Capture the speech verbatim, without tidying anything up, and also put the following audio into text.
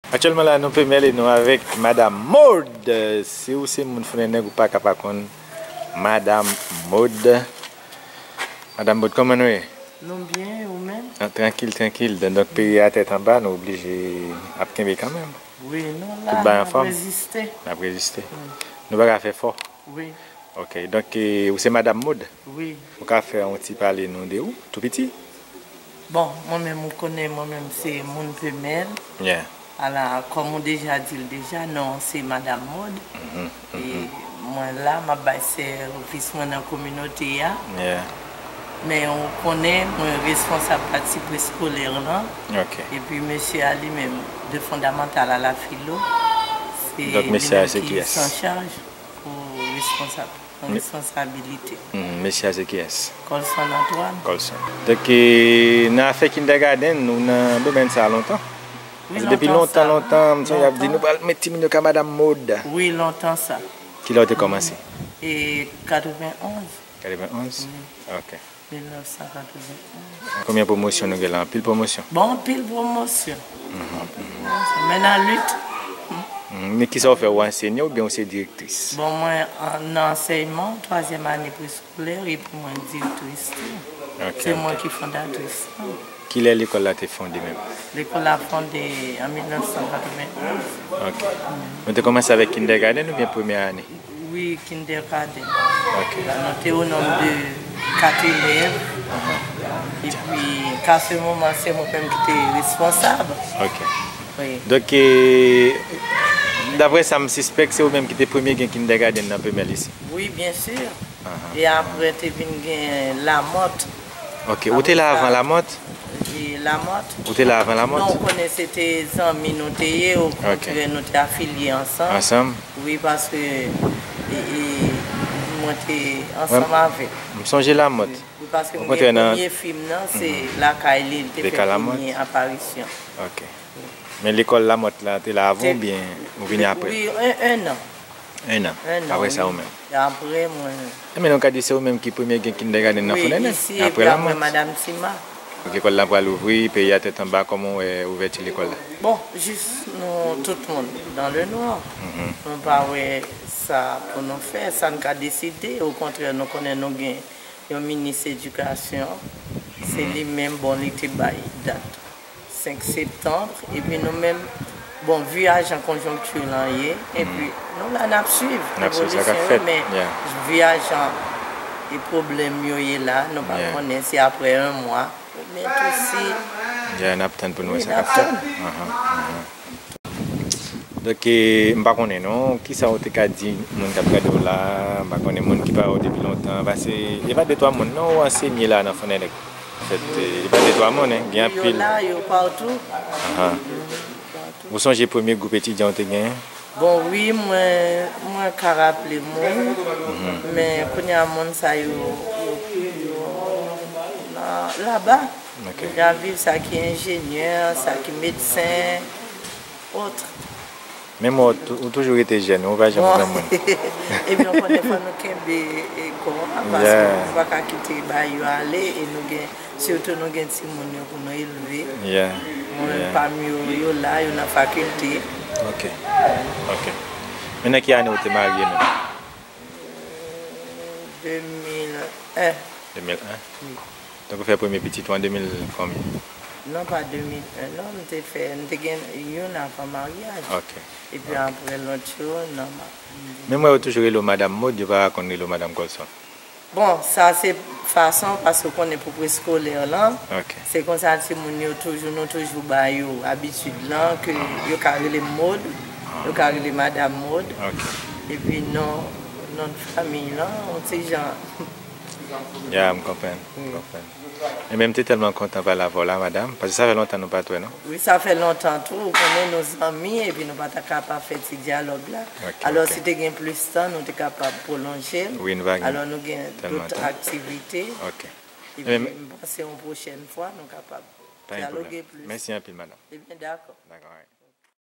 Aktyèlman la, nou Pemèl e nou avèk Madam Maud. Si w se moun Fonnènèg, ou pa ka pa konn Madam Maud. Madam Maud, kòman nou ye? Nou byen, e ou menm? Ah, trankil, trankil. Donk, peyi a tèt anba, nou oblije ap kenbe kanmenm. Wi, nou la, n ap reziste. N ap reziste. Nou pa ka fè fò. Wi. Ok, donk, eh, ou se Madam Maud? Wi. Ou ka fè yon ti pale nou de ou, tou piti? Bon, mwen menm, ou konnen, mwen menm, se moun Pemèl. Yeah. Ala, kòm ou deja di l deja, non, se Madam Maud. Mhm, e mwen la, m ap bay sèvis mwen nan kominote a. Yeah. Men ou konnen, mwen responsab pati preskolè lan. Ok. Epi mesye a li menm, de fondamantal a la filo, se li menm ki san chaj pou responsab, nan responsabilite. Hmm, mesye a se kiyès? Colson Antoine. Colson. Donk, eh, nan afè kindergarten, ou nan domèn sa a lontan? Wi, lontan sa. Depi lontan, lontan, m sonje y ap di, "Nou pral met timoun yo ka Madam Maud." Wi, lontan sa. Kilè w te kòmanse? E katrevenonz. Katrevenonz? Wi. Ok. Mil nèf san katrevenonz. Konbyen pwomosyon nou gen la? Anpil pwomosyon? Bon, anpil pwomosyon. Mhm, mhm. Men nan lit. Mhm. Men kisa w fè, ou ansenye oubyen ou se direktris? Bon, mwen an, nan ansèyman, twazyèm ane preskolè, epi mwen direktris tou. Ok, ok. Se mwen ki fondatris. Kilè lekòl la te fonde menm? Lekòl la fonde an mil nèf san katrevenonz. Ok. Nou te kòmanse avèk kindergarten oubyen premyè ane? Wi, kindergarten. Ok. Nou te o nonb de kat elèv. Epi, ka se moman, se mwen menm ki te responsab. Ok. Wi. Donk, eh, daprè sa m sispèk, se ou menm ki te premye gen kindergarten nan Pemèl isi? Wi, byen si. Aha. E apre, te vin gen Lamòt. Ok, ou te la avan Lamòt? E Lamòt. Ou te la avan Lamòt? Non, ou konnen se te zanmi nou te ye, okontrè, nou te afilye ansanm. Ansanm? Wi, paske, e, e, mwen te ansanm avè l. M sonje Lamòt. Wi, paske m gen premye fi m nan, se lakay li, li te fè premye aparisyon. Ok. Men lekòl Lamòt la te la avan oubyen ou vini apre? Wi, en, en an. En an. En an, wi. Apre sa, ou menm? Apre, mwen. Enben, nou ka di se ou menm ki premye gen kindergarten nan Fonnènè? Wi, isi, epi apre Lamòt. Madam Tima. Donk, lekòl la pral ouvri, peyi a tèt anba, kòman w wè ouvèti lekòl la? Bon, jis nou, tout moun dans le noir. Mhm. Nou pa wè sa pou nou fè, sa n ka deside. Okontrè, nou konnen nou gen yon minis edikasyon. Se li menm, bon, li te bay dat senk septanm, epi nou menm, bon, vi a jan konjonkti lan ye, epi nou la, n ap swiv evolisyon yo, men vi a jan e pwoblèm yo ye la, nou pa konnen si apre yon mwa, oubyen tou si. Ya, n ap tann pou nou wè sa k ap fèt. Wi, n ap tann. Ahan, ahan. Donk, eh, m pa konnen non, kisa w te ka di moun k ap gade w la, m pa konnen moun ki pa wè w depi lontan, paske e pa de twa moun non ou ansenye la nan Fonnènèg. Anfèt, eh, e pa de twa moun, en, gen anpil. Yo la, yo patou. Ahan. Ou sonje premye gwoup etidyan w te genyen? Bon, wi, mwen, mwen ka raple m, wi. Mhm. Men kounye a, moun sa yo, yo, yo la, laba. Ok. Y ap viv, sa ki enjenyè, sa ki medsen, ot. Menm ou, ou toujou rete jèn, ou pa janm granmoun. Ebyen, ou konnen fò nou kenbe e kò a, paske nou pa ka kite bagay yo ale, e nou gen, sitou nou gen timoun yo pou nou elve. Mwen menm pami yo, yo la, yo nan fakilte. Ok. Ok. Men nan ki ane ou te marye menm? De mil en. De mil en? Wi. Donk ou fè premye pitit ou an de mil konbyen? Non, pa de mil en, non, m te fè, m te gen youn avan maryaj. Ok. Epi apre lòt yo, non, m ap. Men m wè yo toujou rele w Madam Maud, yo pa konn rele w Madam Colson. Bon, sa se fason, paske w konnen pou preskolè lan, se konsa timoun yo toujou, nou toujou ba yo abitid lan, ke yo ka rele m Maud, yo ka rele Madam Maud. Ok. Epi non, non fanmi lan, yon ti jan. Ya, m konprann, m konprann. Ebyen, m te tèlman kontan pale avè w la, madanm, paske sa fè lontan nou pa t wè, non? Wi, sa fè lontan tou, ou konnen nou zanmi, epi nou pa ta kapab fè ti dyalòg la. Ok, ok. Alò, si te gen plis tan, nou te kapab pwolonje l. Wi, nou pa gen tèlman tan. Alò, nou gen dòt aktivite. Ok. Epi, m panse yon pwochèn fwa, nou kapab dyaloge plis. Pa gen pwoblèm. Mèsi anpil, madanm. Ebyen, dakò. Dakò, alright.